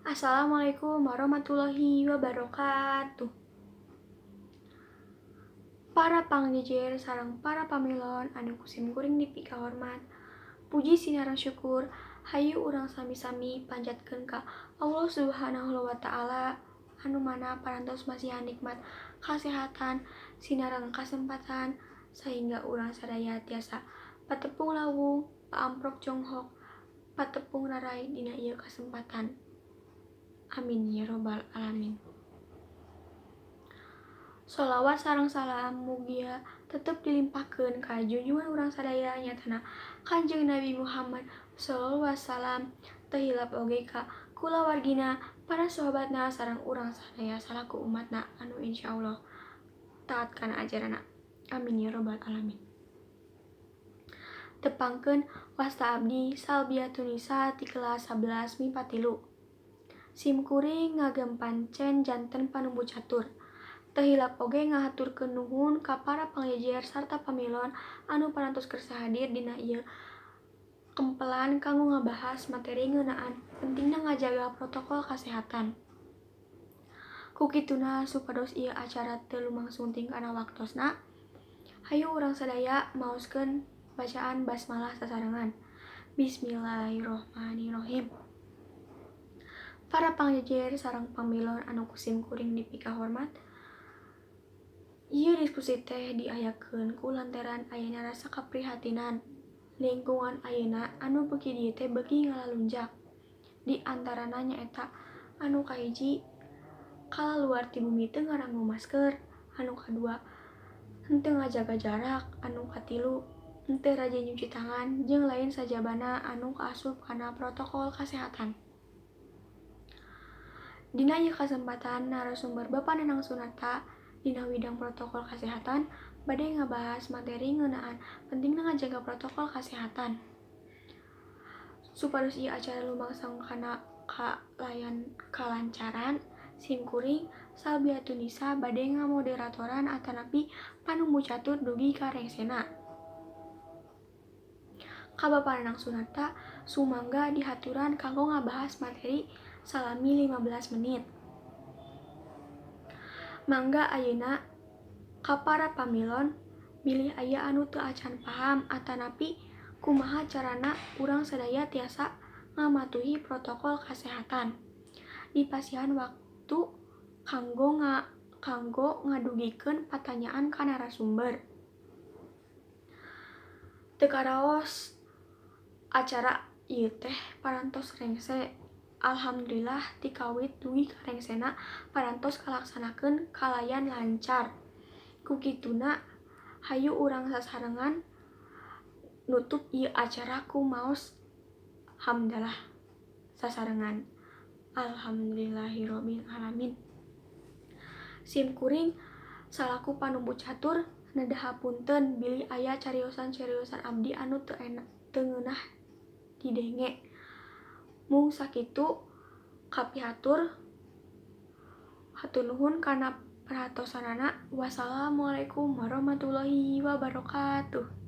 Assalamualaikum warahmatullahi wabarakatuh. Para pangjejer sareng para pamilon anu ku sim kuring dipikahormat. Puji sinareng syukur hayu urang sami-sami panjatkeun ka Allah Subhanahu wa taala anu mana parantos masihan nikmat kasehatan sinareng kasempatan sehingga urang sadaya tiasa patepung lawung, paamprok jonghok, patepung rarai dina ieu kasempatan. Amin ya robbal alamin. Sholawat sareng salam mugia tetep dilimpahkeun ka junjungan urang sadaya nyatana Kanjeng Nabi Muhammad sallallahu alaihi wasallam, teu hilap oge ka kulawargina, para sahabatna sareng urang sadaya salaku umatna anu insyaallah taat kana ajaranna. Amin ya robbal alamin. Tepangkeun wasta abdi Salbiatunisa ti kelas 11 MIPA 3. Sim kuring ngagem pancen janten panumbu catur. Teu hilap oge ngahaturkeun nuhun ka para pangjejer sarta pamilon anu parantos kersa hadir dina ieu kempelan kanggo ngabahas materi ngeunaan pentingna ngajaga protokol kasehatan. Ku kituna supados ieu acara teu lumangsung tingkana waktosna, hayu urang sadaya maoskeun bacaan basmalah sasarengan. Bismillahirrohmanirrohim. Para pangjejer sareng pamilon anu ku sim kuring dipikahormat, ieu diskusi teh diayakeun ku lantaran ayana rasa kaprihatinan lingkungan ayeuna anu beuki dieu teh beuki ngalalunjak. Di antarana nyaeta anu kahiji kalaluar ti bumi teu ngaranggo masker, anu kadua henteu ngajaga jarak, anu katilu henteu rajin nyuci tangan, jeung lain sajabana anu kaasup kana protokol kasehatan. Dina ieu kasempatan narasumber Bapak Nanang Sunarta dina widang protokol kasehatan bade ngabahas materi ngeunaan pentingna ngajaga protokol kasehatan. Supados ieu acara lumangsung kana kalayan kalancaran, sim kuring Salbiatunisa bade ngamoderatoran atanapi panumbu catur dugi ka rengsena. Ka Bapak Nanang Sunarta sumangga dihaturan kanggo ngabahas materi salami 15 menit. Mangga ayeuna ka para pamilon bilih aya anu teu acan paham atanapi kumaha carana urang sadaya tiasa ngamatuhi protokol kasehatan. Dipasihan waktu kanggo ngadugikeun patanyaan ka narasumber. Teu karaos acara ieu teh parantos rengse. Alhamdulillah ti kawit dugi ka rengsena parantos kalaksanakeun kalayan lancar. Ku kituna hayu urang sasarengan nutup ieu acara ku maos hamdalah sasarengan. Alhamdulillahirabbil alamin. Sim kuring salaku panumbu catur nedah hapunten bilih aya cariosan-cariosan abdi anu teu enak teu ngeunah didenge. Mung sakitu kapihatur, hatur nuhun kana perhatosanana. Wassalamualaikum warahmatullahi wabarakatuh.